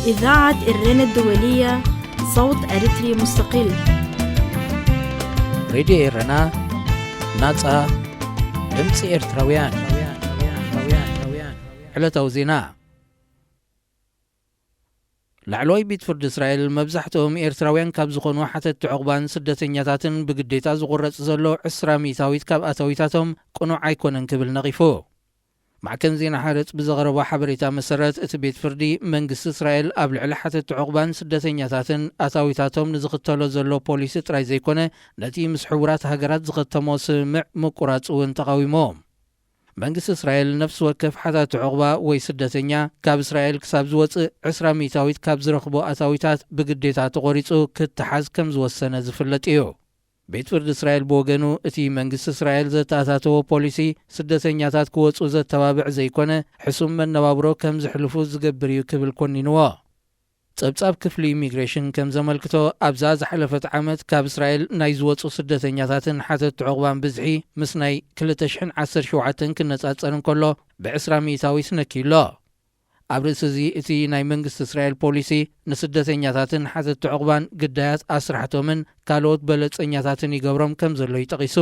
إذاعة إرينا الدولية، صوت أريتري مستقل. ሬድዮ ኤረና፣ ናጻ ድምጺ ኤርትራውያን። ዕለታዊ ዜና። ላዕለዋይ ቤት ፍርዲ እስራኤል መብዛሕትኦም ኤርትራውያን ካብ ዝኾኑ ሓተትቲ ዑቕባን ስደተኛታትን ብግዴታ ዝቑረጽ ዘሎ ዕስራ ሚእታዊት ካብ ኣታዊታቶም ቅኑዕ ኣይኮነን ክብል ነቒፉ። ማዕከን ዜና ሓረጽ ብዘቕረቦ ሓበሬታ መሰረት፣ እቲ ቤት ፍርዲ መንግስቲ እስራኤል ኣብ ልዕሊ ሓተትቲ ዑቕባን ስደተኛታትን ኣታዊታቶም ንዝኽተሎ ዘሎ ፖሊሲ ጥራይ ዘይኮነ፣ ነቲ ምስ ሕቡራት ሃገራት ዝኸተሞ ስምምዕ ምቁራጽ እውን ተቓዊሞ። መንግስቲ እስራኤል ነፍሲ ወከፍ ሓታቲ ዑቕባ ወይ ስደተኛ ካብ እስራኤል ክሳብ ዝወጽእ ዕስራ ሚእታዊት ካብ ዝረኽቦ ኣታዊታት ብግዴታ ተቖሪጹ ክተሓዝ ከም ዝወሰነ ዝፍለጥ እዩ። ቤት ፍርዲ እስራኤል ብወገኑ፣ እቲ መንግስቲ እስራኤል ዘተኣታተዎ ፖሊሲ ስደተኛታት ክወጹ ዘተባብዕ ዘይኮነ፣ ሕሱም መነባብሮ ከም ዝሕልፉ ዝገብር እዩ ክብል ኮኒንዎ። ጸብጻብ ክፍሊ ኢሚግሬሽን ከም ዘመልክቶ፣ ኣብዛ ዝሓለፈት ዓመት ካብ እስራኤል ናይ ዝወጹ ስደተኛታትን ሓተትቲ ዑቕባን ብዝሒ ምስ ናይ ክልተ ሽሕን ዓሰርተ ሸውዓተን ክነጻጸር እንከሎ፣ ብዕስራ ሚእታዊት ነክዩ ኣሎ። ኣብ ርእሲ እዚ፣ እቲ ናይ መንግስቲ እስራኤል ፖሊሲ ንስደተኛታትን ሓተትቲ ዑቕባን ግዳያት ኣስራሕቶምን ካልኦት በለጸኛታትን ይገብሮም ከም ዘሎ እዩ ጠቒሱ።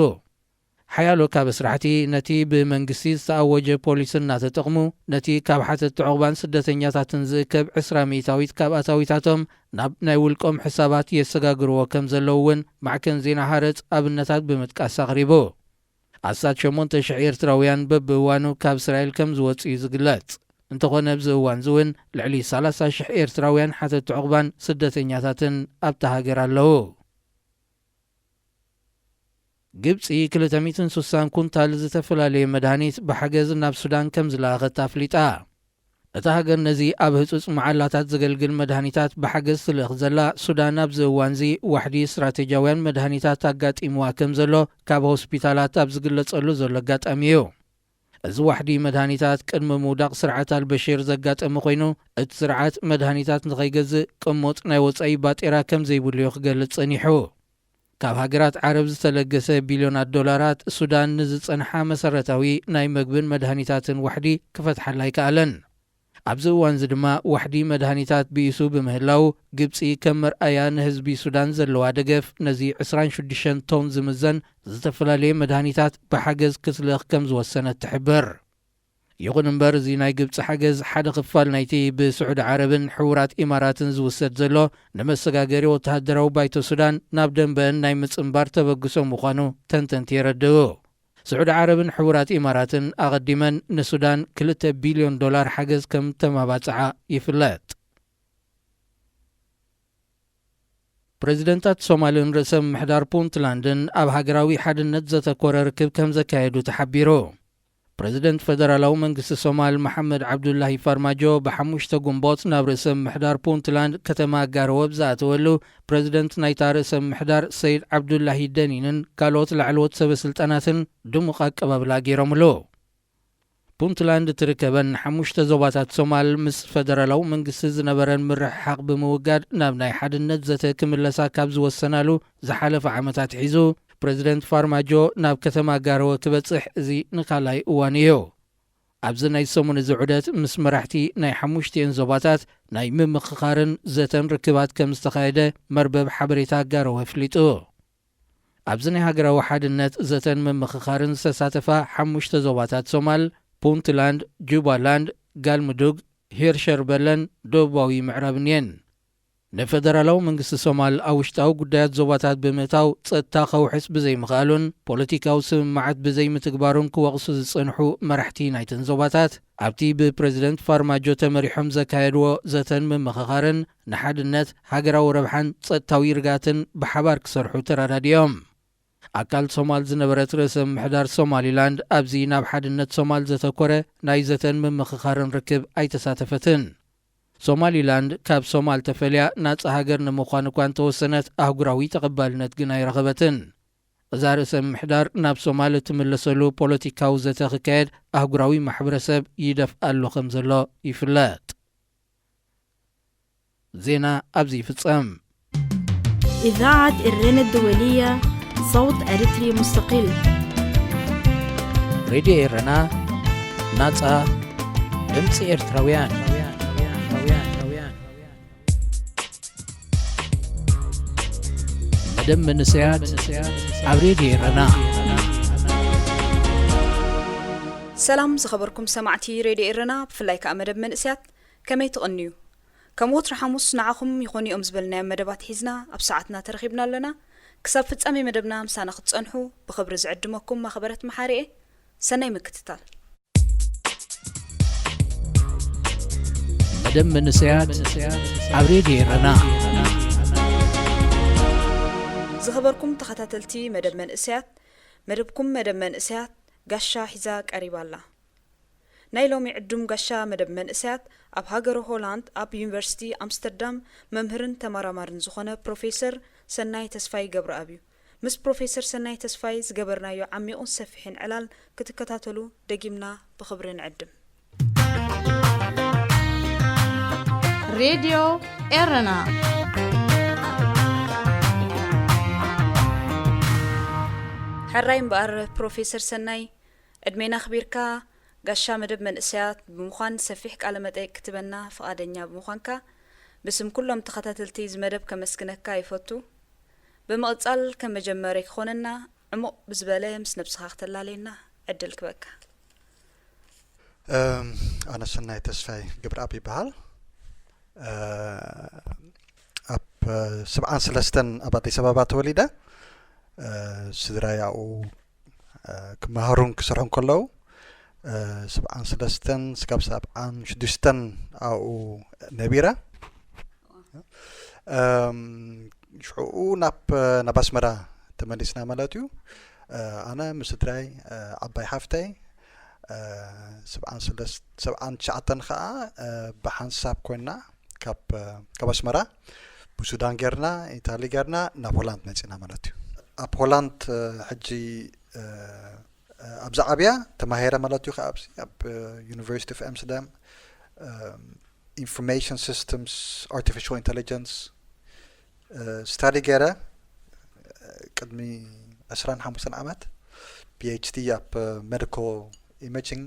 ሓያሎ ካብ ኣስራሕቲ ነቲ ብመንግስቲ ዝተኣወጀ ፖሊሲ እናተጠቕሙ፣ ነቲ ካብ ሓተትቲ ዑቕባን ስደተኛታትን ዝእከብ ዕስራ ሚእታዊት ካብ ኣታዊታቶም ናብ ናይ ውልቆም ሕሳባት የሰጋግርዎ ከም ዘለዉ እውን ማዕከን ዜና ሃረጽ ኣብነታት ብምጥቃስ ኣቕሪቡ። ኣስታት ሸሞንተ ሽሕ ኤርትራውያን በብእዋኑ ካብ እስራኤል ከም ዝወጽኡ እዩ ዝግለጽ። እንተኾነ፣ ኣብዚ እዋን እዚ እውን ልዕሊ ሰላሳ ሽሕ ኤርትራውያን ሓተትቲ ዑቕባን ስደተኛታትን ኣብታ ሃገር ኣለዉ። ግብጺ ክልተ ሚእትን ስሳን ኩንታል ዝተፈላለየ መድሃኒት ብሓገዝ ናብ ሱዳን ከም ዝለኣኸት ኣፍሊጣ። እታ ሃገር ነዚ ኣብ ህጹጽ መዓላታት ዘገልግል መድሃኒታት ብሓገዝ ትልእኽ ዘላ ሱዳን፣ ኣብዚ እዋንዚ ዋሕዲ ስትራቴጂያውያን መድሃኒታት ኣጋጢምዋ ከም ዘሎ ካብ ሆስፒታላት ኣብ ዝግለጸሉ ዘሎ ኣጋጣሚ እዩ። እዚ ዋሕዲ መድሃኒታት ቅድሚ ምውዳቕ ስርዓት ኣልበሽር ዘጋጠመ ኮይኑ፣ እቲ ስርዓት መድሃኒታት ንኸይገዝእ ቅሙጥ ናይ ወጻኢ ባጤራ ከም ዘይብሉ እዩ ክገልጽ ጸኒሑ። ካብ ሃገራት ዓረብ ዝተለገሰ ቢልዮናት ዶላራት ሱዳን ንዝጸንሓ መሰረታዊ ናይ መግብን መድሃኒታትን ዋሕዲ ክፈትሓላ ኣይከኣለን። ኣብዚ እዋንዚ ድማ ዋሕዲ መድሃኒታት ብኢሱ ብምህላው፣ ግብጺ ከም መርኣያ ንህዝቢ ሱዳን ዘለዋ ደገፍ ነዚ ዕስራን ሽዱሽተን ቶን ዝምዘን ዝተፈላለየ መድሃኒታት ብሓገዝ ክትልእኽ ከም ዝወሰነት ትሕብር። ይኹን እምበር፣ እዚ ናይ ግብጺ ሓገዝ ሓደ ክፋል ናይቲ ብስዑዲ ዓረብን ሕቡራት ኢማራትን ዝውሰድ ዘሎ ንመሰጋገሪ ወተሃደራዊ ባይቶ ሱዳን ናብ ደንበአን ናይ ምጽንባር ተበግሶ ምዃኑ ተንተንቲ የረድኡ። ስዑዲ ዓረብን ሕቡራት ኢማራትን ኣቐዲመን ንሱዳን ክልተ ቢልዮን ዶላር ሓገዝ ከም ተማባጽዓ ይፍለጥ። ፕረዚደንታት ሶማልን ርእሰ ምምሕዳር ፑንትላንድን ኣብ ሃገራዊ ሓድነት ዘተኮረ ርክብ ከም ዘካየዱ ተሓቢሩ። ፕረዚደንት ፈደራላዊ መንግስቲ ሶማል መሓመድ ዓብዱላሂ ፋርማጆ ብሓሙሽተ ጉንቦት ናብ ርእሰ ምምሕዳር ፑንትላንድ ከተማ ጋሮወ ብዝኣተወሉ፣ ፕረዚደንት ናይታ ርእሰ ምምሕዳር ሰይድ ዓብዱላሂ ደኒንን ካልኦት ላዕለዎት ሰበ ስልጣናትን ድሙቕ ኣቀባብላ ገይሮምሉ። ፑንትላንድ እትርከበን ሓሙሽተ ዞባታት ሶማል ምስ ፈደራላዊ መንግስቲ ዝነበረን ምርሕሓቕ ብምውጋድ ናብ ናይ ሓድነት ዘተ ክምለሳ ካብ ዝወሰናሉ ዝሓለፈ ዓመታት ሒዙ፣ ፕረዚደንት ፋርማጆ ናብ ከተማ ጋሮወ ክበጽሕ እዚ ንካልኣይ እዋን እዩ። ኣብዚ ናይ ሰሙን እዚ ዑደት ምስ መራሕቲ ናይ ሓሙሽቲኤን ዞባታት ናይ ምምኽኻርን ዘተን ርክባት ከም ዝተኻየደ መርበብ ሓበሬታ ጋሮወ ኣፍሊጡ። ኣብዚ ናይ ሃገራዊ ሓድነት ዘተን ምምኽኻርን ዝተሳተፋ ሓሙሽተ ዞባታት ሶማል፣ ፑንትላንድ፣ ጁባላንድ፣ ጋልምዱግ፣ ሄርሸርበለን ደቡባዊ ምዕራብን እየን። ንፈደራላዊ መንግስቲ ሶማል ኣብ ውሽጣዊ ጉዳያት ዞባታት ብምእታው ጸጥታ ከውሕስ ብዘይምኽኣሉን ፖለቲካዊ ስምምዓት ብዘይምትግባሩን ክወቕሱ ዝጸንሑ መራሕቲ ናይተን ዞባታት፣ ኣብቲ ብፕረዚደንት ፋርማጆ ተመሪሖም ዘካየድዎ ዘተን ምምኽኻርን ንሓድነት፣ ሃገራዊ ረብሓን ጸጥታዊ ርግኣትን ብሓባር ክሰርሑ ተረዳዲኦም። ኣካል ሶማል ዝነበረት ርእሰ ምምሕዳር ሶማሊላንድ ኣብዚ ናብ ሓድነት ሶማል ዘተኮረ ናይ ዘተን ምምኽኻርን ርክብ ኣይተሳተፈትን። ሶማሊላንድ ካብ ሶማል ተፈልያ ናጻ ሃገር ንምዃን እኳ እንተወሰነት፣ ኣህጉራዊ ተቐባልነት ግን ኣይረኸበትን። እዛ ርእሰ ምምሕዳር ናብ ሶማል እትምለሰሉ ፖለቲካዊ ዘተ ክካየድ ኣህጉራዊ ማሕበረሰብ ይደፍኣሉ ከም ዘሎ ይፍለጥ። ዜና ኣብዚ ይፍጸም። إذاعة إرينا الدولية، صوت أريتري مستقل. ሬድዮ ኤረና፣ ናጻ ድምጺ ኤርትራውያን። ደም መንእሰያት ኣብ ሬድዮ ኤረና። ሰላም ዝኸበርኩም ሰማዕቲ ሬድዮ ኤረና፣ ብፍላይ ከኣ መደብ መንእሰያት፣ ከመይ ትቕንዩ? ከም ወትሩ ሓሙስ ንዓኹም ይኾኑ'ዮም ዝበልናዮም መደባት ሒዝና ኣብ ሰዓትና ተረኺብና ኣለና። ክሳብ ፍጻሜ መደብና ምሳና ክትጸንሑ ብኽብሪ ዝዕድመኩም ማኽበረት መሓሪ'የ። ሰናይ ምክትታል። መደብ መንእሰያት ኣብ ሬድዮ ኤረና። ዝኸበርኩም ተኸታተልቲ መደብ መንእሰያት፣ መደብኩም መደብ መንእሰያት ጋሻ ሒዛ ቀሪባ ኣላ። ናይ ሎሚ ዕዱም ጋሻ መደብ መንእሰያት ኣብ ሃገረ ሆላንድ ኣብ ዩኒቨርሲቲ ኣምስተርዳም መምህርን ተመራማርን ዝኾነ ፕሮፌሰር ሰናይ ተስፋይ ገብረኣብ እዩ። ምስ ፕሮፌሰር ሰናይ ተስፋይ ዝገበርናዮ ዓሚቑን ሰፊሕን ዕላል ክትከታተሉ ደጊምና ብኽብሪ ንዕድም። ሬድዮ ኤረና። ሕራይ እምበኣር ፕሮፌሰር ሰናይ፣ ዕድሜና ኣኽቢርካ ጋሻ መደብ መንእሰያት ብምዃን ሰፊሕ ቃለ መጠይቅ ክትበና ፍቓደኛ ብምዃንካ ብስም ኩሎም ተኸታተልቲ እዚ መደብ ከመስግነካ ይፈቱ። ብምቕጻል ከም መጀመሪ ክኾነና ዕሙቕ ብዝበለ ምስ ነብስኻ ክተላለየና ዕድል ክበካ። ኣነ ሰናይ ተስፋይ ገብረኣብ ይበሃል። ኣብ ስብዓን ሰለስተን ኣብ ኣዲስ ኣበባ ተወሊደ። ስድራይ ኣብኡ ክመሃሩን ክሰርሑን ከለዉ፣ ስብዓን ሰለስተን ስጋብ ሰብዓን ሽዱሽተን ኣብኡ ነቢረ። ሽዑኡ ናብ ናብ ኣስመራ ተመሊስና ማለት እዩ። ኣነ ምስ ስድራይ፣ ዓባይ ሓፍተይ፣ ሰብዓን ትሽዓተን ከዓ ብሓንሳብ ኮይና ካብ ካብ ኣስመራ ብሱዳን ጌርና፣ ኢታሊ ጌርና ናብ ሆላንድ መፂና ማለት እዩ። ኣብ ሆላንድ ሕጂ ኣብዚ ዓብያ ተማሂረ ማለት እዩ። ከኣብዚ ኣብ ዩኒቨርሲቲ ኦፍ ኣምስተርዳም ኢንፎርሜሽን ሲስተምስ ኣርቲፊሻል ኢንቴሊጀንስ ስታዲ ገይረ ቅድሚ ዕስራን ሓሙሽተን ዓመት ፒኤችዲ ኣብ ሜዲካል ኢሜጂንግ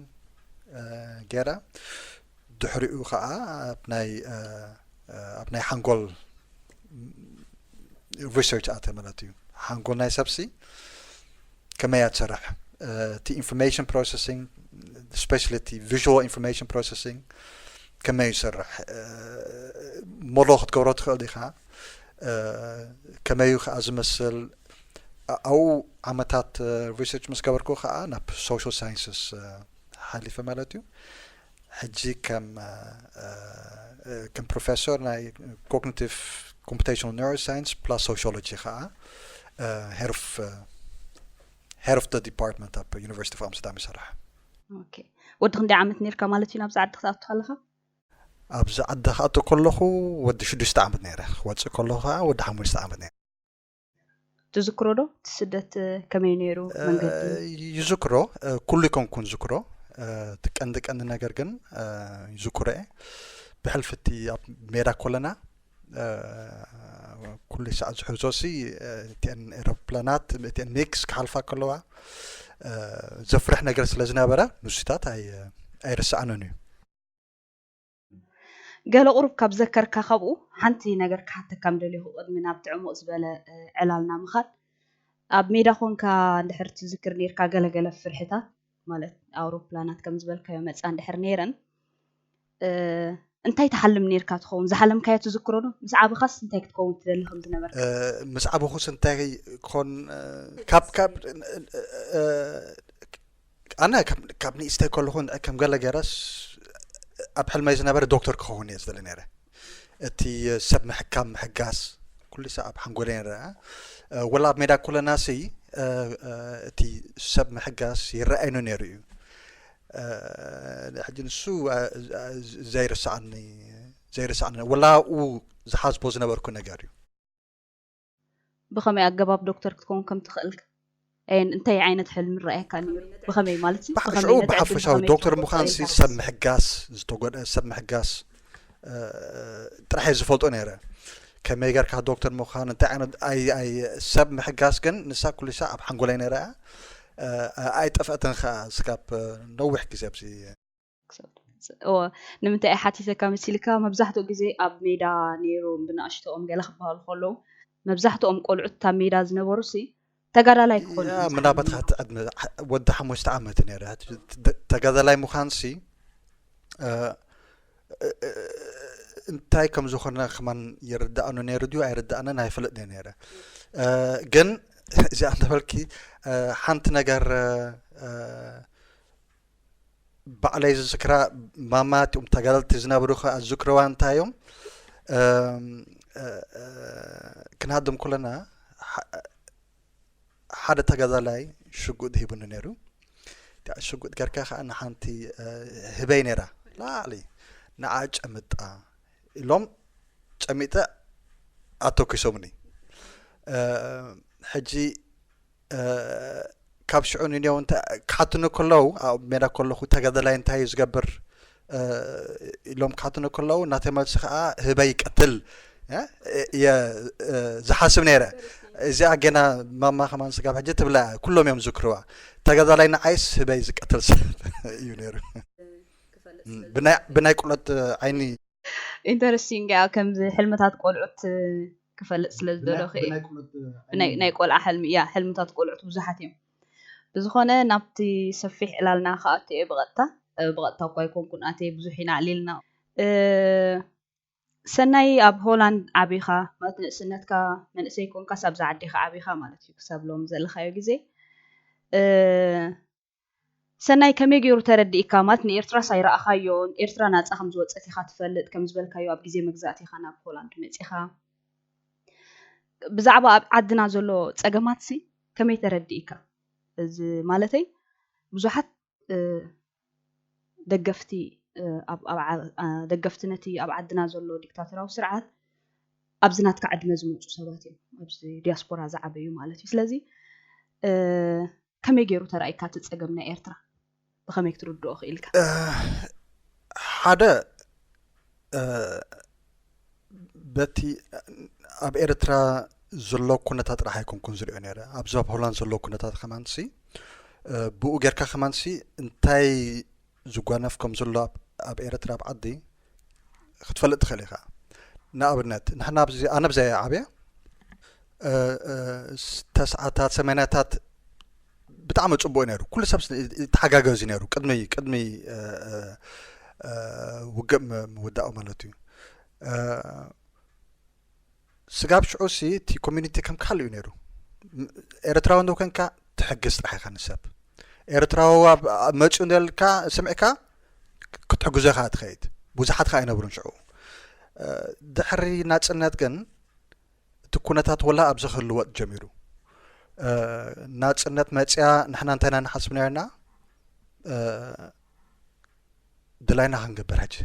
ገይረ። ድሕሪኡ ከዓ ኣብ ናይ ኣብ ናይ ሓንጎል ሪሰርች ኣተ ማለት እዩ። ሓንጎል ናይ ሰብሲ ከመይ እያ ትሰርሕ፣ እቲ ኢንፎርሜሽን ፕሮሰሲንግ፣ ስፔሻሊ እቲ ቪዥዋል ኢንፎርሜሽን ፕሮሰሲንግ ከመይ ይሰርሕ፣ ሞሎ ክትገብሮ ትኽእል ኢኻ፣ ከመዩ ከዓ ዝመስል። ኣብኡ ዓመታት ሪሰርች ምስ ገበርኩ ከዓ ናብ ሶሻል ሳይንስስ ሓሊፈ ማለት እዩ። ሕጂ ከም ከም ፕሮፌሰር ናይ ኮግኒቲቭ ኮምፒቴሽናል ኒውሮሳይንስ ፕላስ ሶሽዮሎጂ ከዓ ሄድ ኦፍ ሄድ ኦፍ ዲፓርትመንት ኣብ ዩኒቨርሲቲ ኦፍ ኣምስተርዳም ይሰርሕ። ኦኬ። ወዲ ክንደይ ዓመት ነርካ ማለት እዩ ናብዚ ዓዲ ክትኣቱ ከለኻ? ኣብዚ ዓዲ ክኣቱ ከለኹ ወዲ ሽዱሽተ ዓመት ነይረ። ክወፅእ ከለኹ ከዓ ወዲ ሓሙሽተ ዓመት ነይረ። ትዝክሮ ዶ እቲ ስደት ከመይ ነይሩ መንገዲ? ይዝክሮ። ኩሉ ይኮንኩን ዝክሮ። እቲ ቀንዲ ቀንዲ ነገር ግን ይዝክሮ እየ። ብሕልፊ እቲ ኣብ ሜዳ ኮለና ኩሉ ሰዓት ዝሕዞ ሲ እቲአን ኤሮፕላናት እቲአን ሚክስ ክሓልፋ ከለዋ ዘፍርሕ ነገር ስለ ዝነበረ ንሱታት ኣይርስኣንን እዩ። ገለ ቁሩብ ካብ ዘከርካ ካብኡ ሓንቲ ነገር ክሓተካ ምደልኹ ቅድሚ ናብ ጥዕሙቕ ዝበለ ዕላልና ምኻድ። ኣብ ሜዳ ኮንካ እንድሕር ትዝክር ነርካ ገለገለ ፍርሕታት ማለት ኣውሮፕላናት ከም ዝበልካዮ መፃ እንድሕር ነይረን እንታይ ትሓልም ነርካ ትኸውን? ዝሓለምካዮ ትዝክሮ ዶ? ምስ ዓበኻስ እንታይ ክትከውን ትደሊ ከም ዝነበርካ? ምስዓበኹስ እንታይ ክኾን ካብ ካብ ኣነ ካብ ንእሽተይ ከለኹ ከም ገለ ገረስ ኣብ ሕልመይ ዝነበረ ዶክተር ክኸውን እየ ዝደሊ ነይረ። እቲ ሰብ ምሕካም ምሕጋስ ኩሉ ሳዕ ኣብ ሓንጎለይ ይረኣ። ወላ ኣብ ሜዳ ኩለናሲ እቲ ሰብ ምሕጋስ ይረኣይኑ ነይሩ እዩ። ሕጂ ንሱ ዘይርስዓኒ ዘይርስዓኒ ወላ ኣብኡ ዝሓስቦ ዝነበርኩ ነገር እዩ። ብኸመይ ኣገባብ ዶክተር ክትከውን ከም ትኽእል እንታይ ዓይነት ሕልሚ ረኣየካ ነይሩ? ብኸመይ ማለት ሲ? ብኸመይ ሽዑ ነቲ ዕድል ብሓፈሻዊ ብኸመይ ዶክተር ክትወስዶ ምዃን ሲ ሪኢኻ? ሰብ ምሕጋስ ዝተጎድአ ሰብ ምሕጋስ እ፣ ጥራሕ እየ ዝፈልጦ ነይረ። ከመይ ጌርካ ዶክተር ምዃን እንታይ ዓይነት ኣይ ኣይ ሰብ ምሕጋስ ግን ንሳ ኩሉ ሳዕ ኣብ ሓንጎለይ ነይራ እያ። እ፣ ኣይጠፍአትን ኸዓ ስጋብ ነዊሕ ግዜ ኣብዚ እወ ንምንታይ እየ ሓቲተካ መሲልካ መብዛሕትኡ ግዜ ኣብ ሜዳ ነይሮም ብንኣሽቶኦም ገለ ክበሃሉ ከለዉ መብዛሕትኦም ቆልዑት ኣብ ሜዳ ዝነበሩ ሲ ተጋዳላይ ክኾኑ ያ እዮም ምናልባት ዝሓልሙ። ሓቲ ዕድመ ወዲ ሓሙሽተ ዓመት ነረ ተጋዳላይ ምዃንሲ እንታይ ከም ዝኾነ ከማን ይርዳእኑ ነይሩ ድዩ ኣይርዳእንን ኣይፈልጥን ነይረ። ግን እዚኣ እንተበልኪ ሓንቲ ነገር ባዕለይ ዝዝክራ ማማ እቲኦም ተጋደልቲ ዝነበሩ ከኣ ዝዝክርዋ እንታይ እዮም ክንሃድም ከለና ሓደ ተጋዳላይ ሽጉጥ ሂቡኒ ነይሩ። ሽጉጥ ገርካ ከዓ ንሓንቲ ህበይ ነይራ ላዕሊ ንዓ ጨምጣ ኢሎም ጨሚጠ ኣተኪሶምኒ። ሕጂ ካብ ሽዑ ንኔው ክሓትኑ ከለዉ ኣብ ሜዳ ከለኹ ተጋዳላይ እንታይ እዩ ዝገብር ኢሎም ክሓትኑ ከለዉ እናተመልሲ ከዓ ህበይ ይቀትል እየ ዝሓስብ ነይረ። እዚኣ ገና ማማ ከማን ስጋብ ሕጂ ትብላ ኩሎም እዮም ዝክርዋ። ተጋዳላይ ንዓይስ ህበይ ዝቀትል ሰብ እዩ ነይሩ። ብናይ ቁለት ዓይኒ ኢንተረስቲንግ ያ ከምዚ ሕልምታት ቆልዑት ክፈልጥ ስለ ዝደለኹ እየ። ናይ ቆልዓ ሕልሚ እያ። ሕልምታት ቆልዑት ብዙሓት እዮም። ብዝኾነ ናብቲ ሰፊሕ ዕላልና ክኣቱ እየ ብቐጥታ። ብቐጥታ እኳ ኣይኮንኩን ኣትየ ብዙሕ ኢና ኣዕሊልና። ሰናይ ኣብ ሆላንድ ዓቢኻ ማለት ንእስነትካ መንእሰይ ኮንካስ ኣብዛ ዓዲኻ ዓቢኻ ማለት እዩ ክሳብ ሎም ዘለኻዮ ግዜ ሰናይ ከመይ ገይሩ ተረዲእካ ማለት ንኤርትራስ ኣይረኣኻዮን ኤርትራ ናጻ ከም ዝወጸት ኢኻ ትፈልጥ ከም ዝበልካዮ ኣብ ግዜ መግዛእቲ ኢኻ ናብ ሆላንድ መጺኻ ብዛዕባ ኣብ ዓድና ዘሎ ጸገማትሲ ከመይ ተረዲእካ እዚ ማለተይ ብዙሓት ደገፍቲ ደገፍቲ ነቲ ኣብ ዓድና ዘሎ ዲክታተራዊ ስርዓት ኣብዚ ናትካ ዕድመ ዝመፁ ሰባት እዮም ኣብዚ ዲያስፖራ ዝዓበዩ ማለት እዩ ስለዚ ከመይ ገይሩ ተራእይካ እቲ ፀገም ናይ ኤርትራ ብከመይ ክትርድኦ ክኢልካ ሓደ በቲ ኣብ ኤርትራ ዘሎ ኩነታት ጥራሕ ኣይኮንኩን ዝሪኦ ነረ ኣብዚ ኣብ ሆላንድ ዘሎ ኩነታት ከማንሲ ብኡ ጌርካ ከማንሲ እንታይ ዝጓነፍ ከም ዘሎ ኣብ ኤርትራ ኣብ ዓዲ ክትፈልጥ ትኽእል ኢኻ ንኣብነት ንሕና ኣብዚ ኣነ ብዛይ ዓብያ ተስዓታት ሰማንያታት ብጣዕሚ ፅቡቅ ነይሩ ኩሉ ሰብ ተሓጋገዙ ነይሩ ቅድሚ ቅድሚ ውግእ ምውዳኡ ማለት እዩ ስጋብ ሽዑ ሲ እቲ ኮሚኒቲ ከም ካልእ እዩ ነይሩ ኤርትራዊ እንዶ ኮንካ ትሕግዝ ጥራሕ ኢኻ ንሰብ ኤርትራዊ መፅኡ እንደልካ ስምዕካ ክትሕግዞ ኢኻ ትኸይድ ብዙሓት ከዓ ኣይነብሩን ሽዑ ድሕሪ ናፅነት ግን እቲ ኩነታት ወላ ኣብዚ ክልወጥ ጀሚሩ ናፅነት መፅያ ንሕና እንታይ ኢና ንሓስብ ነርና ድላይና ክንገብር ሕጂ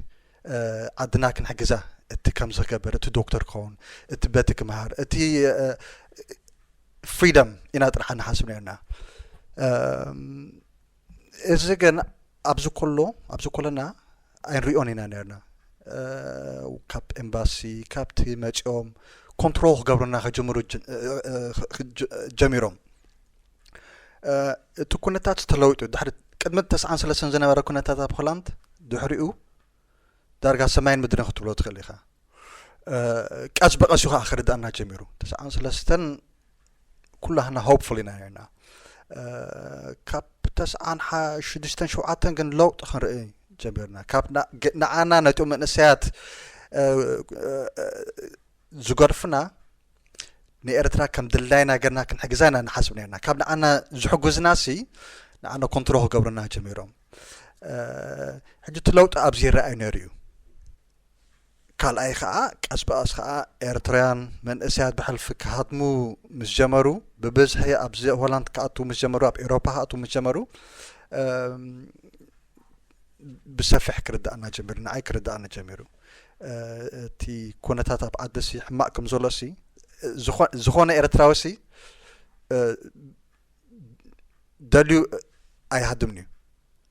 ዓድና ክንሕግዛ እቲ ከምዚ ክገብር እቲ ዶክተር ክኸውን እቲ በቲ ክምሃር እቲ ፍሪደም ኢና ጥራሕ ንሓስብ ነርና እዚ ግን ኣብዚ ከሎ ኣብዚ ከለና ኣይንሪኦን ኢና ነርና ካብ ኤምባሲ ካብቲ መፂኦም ኮንትሮል ክገብሩና ክጅምሩ ጀሚሮም እቲ ኩነታት ተለዊጡ ድሕሪ ቅድሚ ተስዓን ሰለስተን ዝነበረ ኩነታት ኣብ ሆላንድ ድሕሪኡ ዳርጋ ሰማይን ምድርን ክትብሎ ትኽእል ኢኻ ቀስ ብቀስ እዩ ከዓ ክርዳእና ጀሚሩ ተስዓን ሰለስተን ኩላህና ሆፕፉል ኢና ነርና ካብ ተስዓን ሽዱሽተን ሸውዓተን ግን ለውጢ ክንርኢ ጀሚርና ካብ ንዓና ነቲ መንእሰያት ዝገርፍና ንኤርትራ ከም ድላይና ገርና ክንሕግዛ ኢና ንሓስብ ነርና ካብ ንዓና ዝሕጉዝና ሲ ንዓና ኮንትሮ ክገብሩና ጀሚሮም ሕጂ እቲ ለውጢ ኣብዚ ይረኣዩ ነይሩ እዩ ካልኣይ ከዓ ቀስ ብኣስ ከዓ ኤርትራውያን መንእሰያት ብሕልፊ ክሃድሙ ምስ ጀመሩ ብብዝሒ ኣብዚ ሆላንድ ክኣትዉ ምስ ጀመሩ ኣብ ኤሮፓ ክኣትዉ ምስ ጀመሩ ብሰፊሕ ክርዳእና ጀሚሩ ንዓይ ክርዳእና ጀሚሩ እቲ ኩነታት ኣብ ዓዲ ሲ ሕማቅ ከም ዘሎ ሲ ዝኾነ ኤርትራዊ ሲ ደልዩ ኣይሃድምን እዩ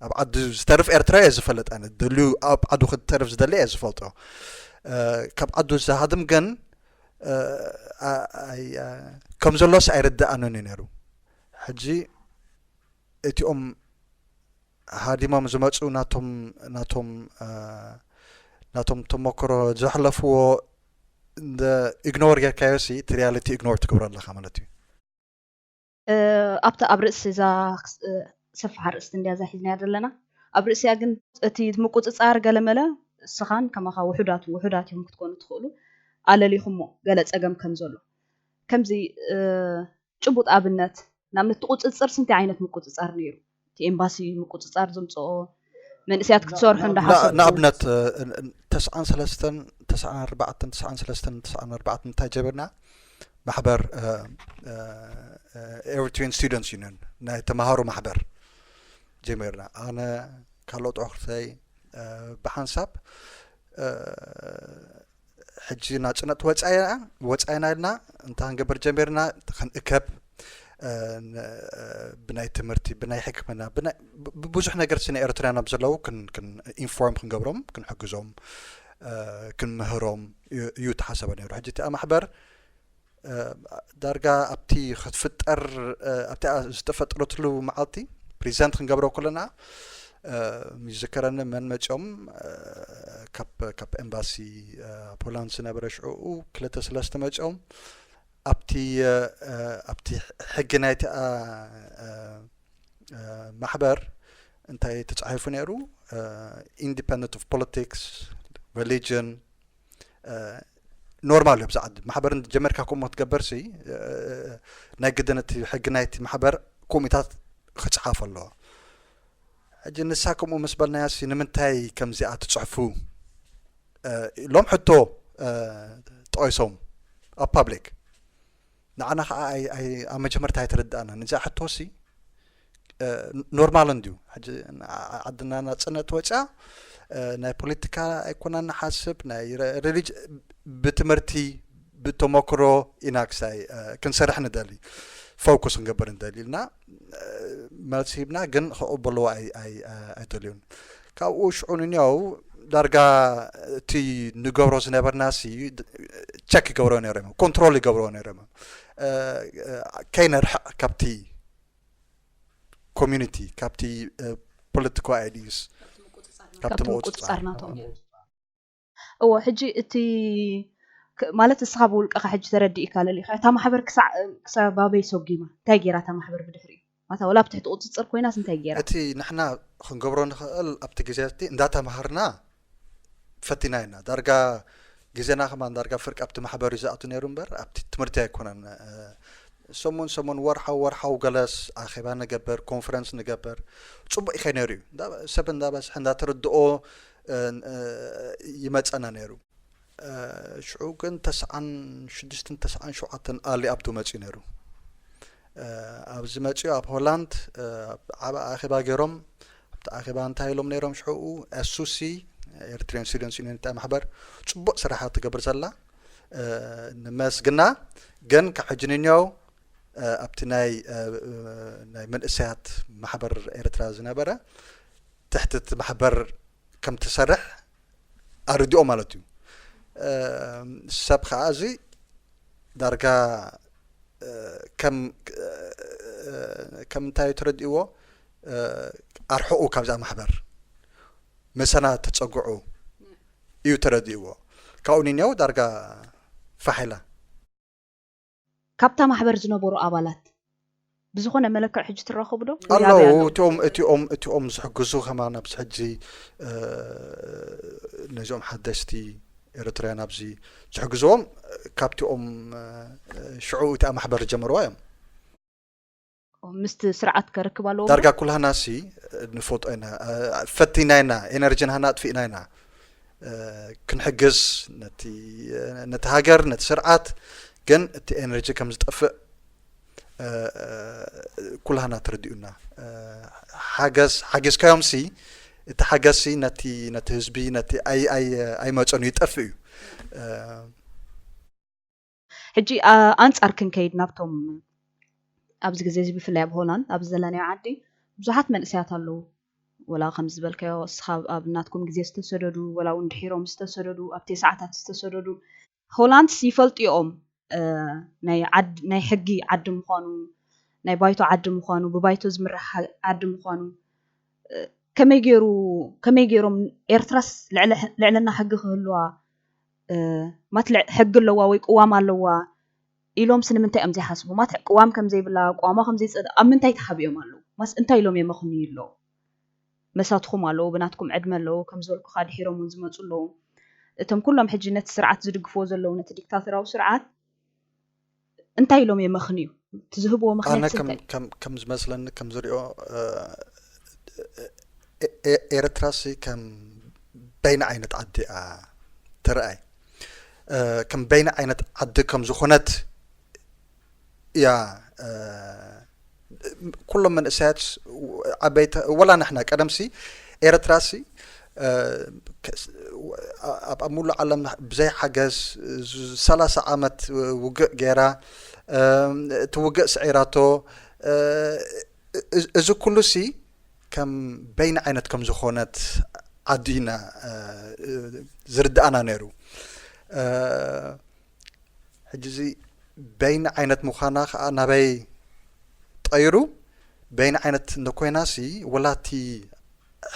ኣብ ዓዱ ዝተርፍ ኤርትራ እየ ዝፈልጥ ኣነ ደልዩ ኣብ ዓዱ ክተርፍ ዝደሊ እየ ዝፈልጦ ካብ ዓዱ ዝሃድም ግን ከም ዘሎስ ኣይርድኣንን እዩ ነይሩ ሕጂ እቲኦም ሃዲሞም ዝመፁ ናቶም ናቶም ናቶም ተመክሮ ዘሕለፍዎ እንደ ኢግኖር ጌርካዮ ሲ እቲ ሪያሊቲ ኢግኖር ትገብሮ ኣለኻ ማለት እዩ። ኣብቲ ኣብ ርእሲ እዛ ሰፍሕ ኣርእስቲ እንድያ እዛ ሒዝናያ ዘለና። ኣብ ርእሲያ ግን እቲ ምቁፅፃር ገለመለ እስኻን ከማኻ ውሑዳት ውሑዳት እዮም ክትኮኑ ትኽእሉ ኣለሊኹሞ ገለ ፀገም ከም ዘሎ ከምዚ ጭቡጥ ኣብነት ንኣብነት ትቁፅፅር ስንታይ ዓይነት ምቁፅፃር ነይሩ? እቲ ኤምባሲ ምቁፅፃር ዘምፅኦ መንእስያት ክትሰርሑ እንዳሓሰብኩም ንኣብነት ተስዓን ሰለስተን ተስዓን ኣርባዕተን ተስዓን ሰለስተን ተስዓን ኣርባዕተን እንታይ ጀመርና? ማሕበር Eritrean Students Union ናይ ተምሃሮ ማሕበር ጀሚርና። ኣነ ካልኦት ኣሕዋተይ ብሓንሳብ ሕጂ ናፅነት ወፃኢና ወፃኢና ኢልና እንታይ ክንገብር ጀሚርና? ክንእከብ ብናይ ትምህርቲ ብናይ ሕክምና ብብዙሕ ነገር ስነ ኤርትራውያን ኣብ ዘለዉ ኢንፎርም ክንገብሮም ክንሕግዞም ክንምህሮም እዩ ተሓሰበ ነይሩ። ሕጂ እቲኣ ማሕበር ዳርጋ ኣብቲ ክትፍጠር ኣብቲ ዝተፈጠረትሉ መዓልቲ ፕሪዘንት ክንገብሮ ከለና ይዝከረኒ መን መፂኦም ካብ ኤምባሲ ፖላንድ ዝነበረ ሽዕኡ ክልተ ሰለስተ መፂኦም ኣብቲ ኣብቲ ሕጊ ናይቲ ማሕበር እንታይ ተፃሒፉ ነይሩ? Independent of politics, religion, ኖርማል እዩ። ኣብዚ ዓዲ ማሕበር ጀመርካ ከምኡ ክትገብር ሲ ናይ ግድን እቲ ሕጊ ናይቲ ማሕበር ከምኡታት ክፅሓፍ ኣለዎ። ሕጂ ንሳ ከምኡ ምስ በልናያ ሲ ንምንታይ ከምዚኣ ትፅሕፉ ኢሎም ሕቶ ጠቂሶም ኣብ ፓብሊክ። ንዓና ከዓ ኣብ መጀመርታ ኣይተረድኣናን እዚኣ ሕቶ ሲ ኖርማል እንድዩ። ሕጂ ዓድና ናፅነት ወፅያ ናይ ፖለቲካ ኣይኮና ንሓስብ ናይ ሪሊጅ ብትምህርቲ ብተመክሮ ኢና ክሳይ ክንሰርሕ ንደሊ ፎኩስ ክንገብር ንደሊ ኢልና መልሲ ሂብና፣ ግን ክቕበልዎ ኣይደልዩን። ካብኡ ሽዑ ንኒያው ዳርጋ እቲ ንገብሮ ዝነበርና ሲ ቸክ ይገብሮ ነይሮም፣ ኮንትሮል ይገብሮ ነይሮም። ከይነርሕቕ ካብቲ ኮሚኒቲ ካብቲ ፖለቲካዊ ኣይዲስ ካብቲ ምቁፅፃር ናቶም። እዎ ሕጂ እቲ ማለት እስኻ ብውልቀኻ ሕጂ ተረዲእካ ለሊኻ እታ ማሕበር ክሳብ ኣበይ ሰጒማ እንታይ ገይራ እታ ማሕበር ብድሕሪኡ ማታ ወላ ኣብ ትሕቲ ቁፅፅር ኮይናስ እንታይ ገይራ? እቲ ንሕና ክንገብሮ ንኽእል ኣብቲ ግዜ እቲ እንዳተማሃርና ፈቲና ኢና። ዳርጋ ግዜና ከማን ዳርጋ ፍርቂ ኣብቲ ማሕበር እዩ ዝኣቱ ነይሩ እምበር ኣብቲ ትምህርቲ ኣይኮነን። ሰሙን ሰሙን ወርሓዊ ወርሓዊ ገለስ ኣኼባ ንገብር ኮንፈረንስ ንገብር ፅቡቅ ይኸ ነይሩ እዩ። ሰብ እንዳበዝሐ እንዳተረድኦ ይመፀና ነይሩ። ሽዑ ግን ተስዓን ሽዱሽተን ተስዓን ሸውዓተን ኣሊ ኣብዱ መፅኡ ነይሩ። ኣብዚ መፅኡ ኣብ ሆላንድ ዓብ ኣኼባ ገይሮም ኣብቲ ኣኼባ እንታይ ኢሎም ነይሮም ሽዑ ኤስሲ ኤርትሪያን ስቱደንትስ ዩኒየን ማሕበር ፅቡቅ ስራሓ ትገብር ዘላ ንመስግና ግን ካብ ሕጂ ንንያው ኣብቲ ናይ ናይ መንእሰያት ማሕበር ኤርትራ ዝነበረ ትሕቲ እቲ ማሕበር ከም ትሰርሕ ኣረዲኦ ማለት እዩ። ሰብ ከዓ እዚ ዳርጋ ከም ከም እንታይ ተረዲእዎ ኣርሕቑ ካብዛ ማሕበር መሰና ተፀግዑ እዩ ተረዲእዎ። ካብኡ ንንያው ዳርጋ ፋሕ ኢላ። ካብታ ማሕበር ዝነበሩ ኣባላት ብዝኾነ መለክዕ ሕጂ ትራኸቡ ዶ? ኣለዉ። እቲኦም እቲኦም እቲኦም ዝሕግዙ ከማን ኣብዚ ሕጂ ነዚኦም ሓደሽቲ ኤርትራውያን ኣብዚ ዝሕግዝዎም ካብቲኦም ሽዑ እቲኣ ማሕበር ዝጀመርዋ እዮም። ምስቲ ስርዓት ከርክብ ኣለዎ። ዳርጋ ኩላህና ሲ ንፈልጦ ኢና፣ ፈቲና ኢና፣ ኤነርጂ ናህና ኣጥፊእና ኢና ክንሕግዝ ነቲ ነቲ ሃገር ነቲ ስርዓት፣ ግን እቲ ኤነርጂ ከም ዝጠፍእ ኩላህና ተረዲኡና። ሓገዝ ሓጊዝካዮም ሲ እቲ ሓገዝ ሲ ነቲ ነቲ ህዝቢ ነቲ ኣይ ኣይ ኣይመፀኑ ይጠፍእ እዩ። ሕጂ ኣንጻር ክንከይድ ናብቶም ኣብዚ ግዜ እዚ ብፍላይ ኣብ ሆላንድ ኣብዚ ዘለናዮ ዓዲ ብዙሓት መንእሰያት ኣለዉ። ወላ ከምዚ ዝበልካዮ እስኻ ኣብ ናትኩም ግዜ ዝተሰደዱ ወላ እውን ድሒሮም ዝተሰደዱ ኣብ ተስዓታት ዝተሰደዱ ሆላንድስ ይፈልጡ እዮም ናይ ናይ ሕጊ ዓዲ ምዃኑ ናይ ባይቶ ዓዲ ምዃኑ ብባይቶ ዝምራሕ ዓዲ ምዃኑ ከመይ ገይሩ ከመይ ገይሮም ኤርትራስ ልዕልና ሕጊ ክህልዋ ማት ሕጊ ኣለዋ ወይ ቅዋም ኣለዋ ኢሎም ስንምንታይ እዮም ዘይሓስቡ? ማት ቅዋም ከም ዘይብላ፣ ቅዋማ ከም ዘይፀድቕ ኣብ ምንታይ ተሓቢኦም ኣለዉ? ማስ እንታይ ኢሎም የመኽንዩ ኣለዉ? መሳትኹም ኣለዉ፣ ብናትኩም ዕድመ ኣለዉ፣ ከም ዝበልኩኻ ድሒሮም እውን ዝመፁ ኣለዉ። እቶም ኩሎም ሕጂ ነቲ ስርዓት ዝድግፍዎ ዘለዉ፣ ነቲ ዲክታተራዊ ስርዓት እንታይ ኢሎም የመኽንዩ? እቲ ዝህብዎ ኣነ ምኽንያት ከም እንታይ? ከም ከም ዝመስለኒ ከም ዝሪኦ እ፣ እ፣ እ፣ ኤርትራሲ ከም በይን ዓይነት ዓዲ እያ ትረኣይ። እ፣ ከም በይን ዓይነት ዓዲ ከም ዝኾነት እያ። እ፣ ኩሎም መንእሰያት ዓበይቲ ወላ ንሕና ቀደምሲ ኤርትራሲ እ፣ ከ- ኣብ ኣብ ሙሉእ ዓለም ብዘይ ሓገዝ ዝ- ሰላሳ ዓመት ውግእ ገይራ እ፣ እቲ ውግእ ስዒራቶ እ፣ እ- እዚ ኩሉሲ ከም በይን ዓይነት ከም ዝኾነት ዓዲ ኢና እ፣ ዝርድኣና ነይሩ። እ፣ ሕጂ እዚ በይኒ ዓይነት ምዃና ከዓ ናበይ ጠይሩ? በይኒ ዓይነት እንተኮይናሲ ወላቲ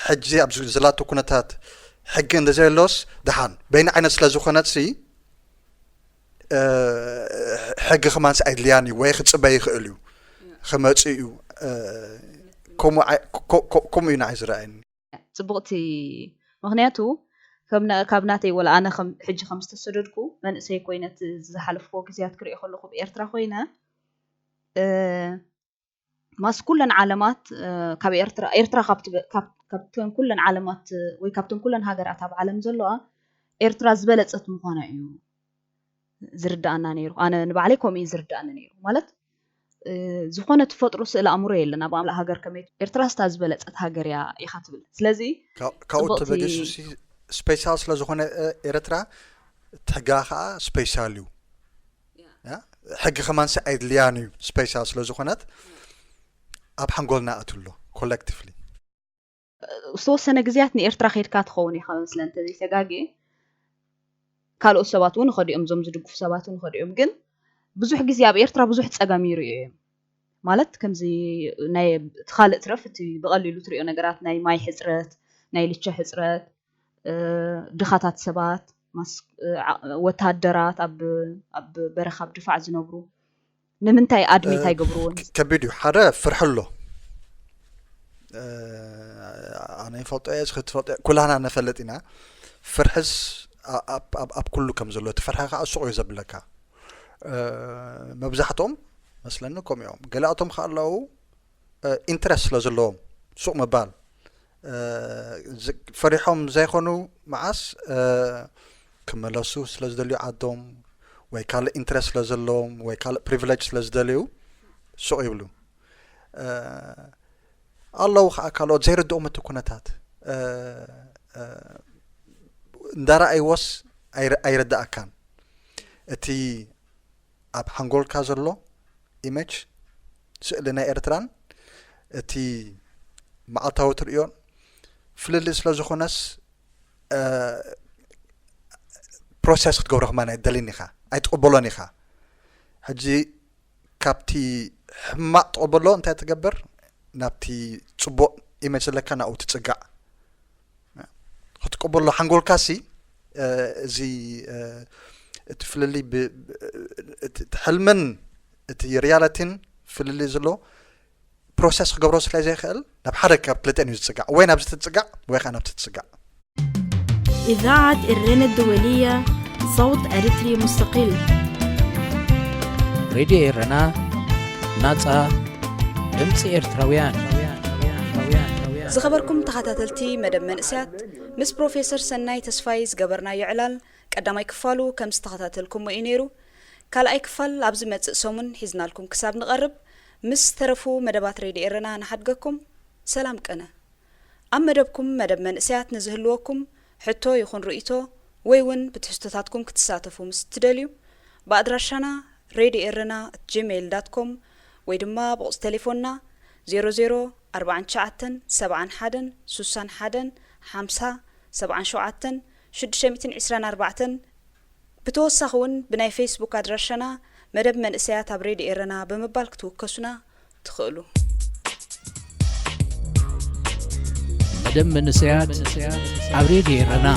ሕጂ ኣብዚ ዘላቶ ኩነታት ሕጊ እንተዘየሎስ ደሓን በይኒ ዓይነት ስለ ዝኾነትሲ እ፣ ሕጊ ከማንሲ ኣይድልያን እዩ ወይ ክፅበ ይኽእል እዩ ክመፅእ እዩ እ፣ ከምኡ ኣይ- ኮ- ኮ- ከምኡ እዩ ንዓይ ዝረኣየኒ። ፅቡቕቲ ምክንያቱ ከም ና- ካብ ናተይ ወላ ኣነ ከም ሕጂ ከም ዝተሰደድኩ መንእሰይ ኮይነ እቲ ዝሓለፍክዎ ግዜያት ክሪኦ ከለኹ ብኤርትራ ኮይነ እ፣ ማስ ኩለን ዓለማት እ፣ ካብ ኤርትራ ኤርትራ ካብ ትበ- ካብ- ካብተን ኩለን ዓለማት እ፣ ወይ ካብተን ኩለን ሃገራት ኣብ ዓለም ዘለዋ ኤርትራ ዝበለፀት ምኳና እዩ ዝርዳኣና ነይሩ። ኣነ ንባዕለይ ከምኡ እዩ ዝርዳኣኒ ነይሩ። ማለት እ፣ ዝኾነ ትፈጥሮ ስእሊ ኣእምሮ የለን ኣብ ኣምላእ ሃገር ከመይ ኤርትራ ስታ ዝበለፀት ሃገር እያ ኢኻ ትብል። ስለዚ ካብ- ካብኡ ጽቡቕቲ- ተበጊሱ ስፔሻል ስለዝኾነ እ፣ ኤርትራ እቲ ሕጋ ከዓ ስፔሻል እዩ። ያ? ሕጊ ከማንሲ ኣይድልያን እዩ ስፔሻል ስለዝኾነት ኣብ ሓንጎልና ኣትሎ ኮሌክቲቭሊ። ዝተወሰነ ግዜያት ንኤርትራ ከድካ ትኸውን ኢኻ መስለ እንተዘይተጋግየ ካልኦት ሰባት እውን ይኸዱ እዮም፣ እዞም ዝድግፉ ሰባት እውን ይኸዱ እዮም። ግን ብዙሕ ግዜ ኣብ ኤርትራ ብዙሕ ፀገም ይርእዩ እዮም። ማለት ከምዚ ናይ እቲ ካልእ ትረፍ እቲ ብቐሊሉ ትሪኦ ነገራት ናይ ማይ ሕፅረት፣ ናይ ልቸ ሕፅረት፣ እ፣ ድኻታት ሰባት፣ ማስ- እ፣ ዓ- ወታደራት ኣብ ኣብ በረኻ ኣብ ድፋዕ ዝነብሩ ንምንታይ ኣድሜት ኣይገብርዎን? ከቢድ እዩ። ሓደ ፍርሒ ኣሎ። እ፣ ኣነ ይፈልጦ እየ፣ እስኺ ትፈልጦ እየ፣ ኩላና ነፈልጥ ኢና። ፍርሕስ ኣ- ኣብ ኣብ- ኣብ ኩሉ ከም ዘሎ እቲ ፍርሒ ከዓ ሱቕ እዩ ዘብለካ። እ፣ መብዛሕትኦም መስለኒ ከምኡ እዮም። ገሊኣቶም ከዓ ኣለዉ ኢንትረስት ስለ ዘለዎም ሱቕ ምባል እ፣ ዝ- ፈሪሖም ዘይኮኑ መዓስ እ፣ ክመለሱ ስለ ዝደልዩ ዓዶም ወይ ካልእ ኢንትረስት ስለ ዘለዎም ወይ ካልእ ፕሪቪሌጅ ስለ ዝደልዩ ሱቕ ይብሉ እ፣ ኣለዉ ከዓ ካልኦት ዘይርድኦም እቲ ኩነታት እ፣ እ፣ እንዳረኣይዎስ ኣይረ- ኣይረዳእካን እቲ ኣብ ሓንጎልካ ዘሎ ኢሜጅ ስእሊ ናይ ኤርትራን እቲ መዓልታዊ ትርእዮን ፍልልይ ስለ ዝኾነስ ፕሮሰስ ክትገብሮ ከማን ኣይደልን ኢኻ ኣይትቕበሎን ኢኻ ሕጂ ካብቲ ሕማቕ ትቕበሎ እንታይ ትገብር ናብቲ ፅቡቕ ኢሜጅ ዘለካ ናብኡ ትፅጋዕ ክትቅበሎ ሓንጎልካሲ እዚ እቲ ፍልልይ እቲ ሕልምን እቲ ሪያለቲን ፍልልይ ዘሎ ፕሮሰስ ክገብሮ ስለ ዘይኽእል ናብ ሓደ ካብ ክልተን እዩ ዝፅጋዕ ወይ ናብዚ ትፅጋዕ ወይ ከዓ ናብቲ ትፅጋዕ إذاعة إرنا الدولية صوت أريتري مستقل ሬድዮ ኤረና ናጻ ድምፂ ኤርትራውያን ዝኸበርኩም ተኸታተልቲ መደብ መንእስያት ምስ ፕሮፌሰር ሰናይ ተስፋይ ዝገበርናዮ ዕላል ቀዳማይ ክፋሉ ከም ዝተኸታተልኩሞ እዩ ነይሩ። ካልኣይ ክፋል ኣብ ዝመጽእ ሰሙን ሒዝናልኩም ክሳብ ንቐርብ ምስ ዝተረፉ መደባት ሬድዮ ኤረና ንሓድገኩም። ሰላም ቅነ። ኣብ መደብኩም መደብ መንእስያት ንዝህልወኩም ሕቶ ይኹን ርእይቶ ወይ እውን ብትሕዝቶታትኩም ክትሳተፉ ምስ እትደልዩ ብኣድራሻና ሬድዮ ኤረና ኣት ጂሜይል ዳት ኮም ወይ ድማ ብቑጽሪ ቴሌፎንና ዜሮ ዜሮ ኣርባዓን ትሽዓተን ሰብዓን ሓደን ሱሳን ሓደን ሓምሳ ሰብዓን ሸውዓተን ሽዱሽተ ሚእትን ዕስራን ኣርባዕተን ብተወሳኺ እውን ብናይ ፌስቡክ ኣድራሻና መደብ መንእሰያት ኣብ ሬድዮ ኤረና ብምባል ክትውከሱና ትኽእሉ። መደብ መንእሰያት ኣብ ሬድዮ ኤረና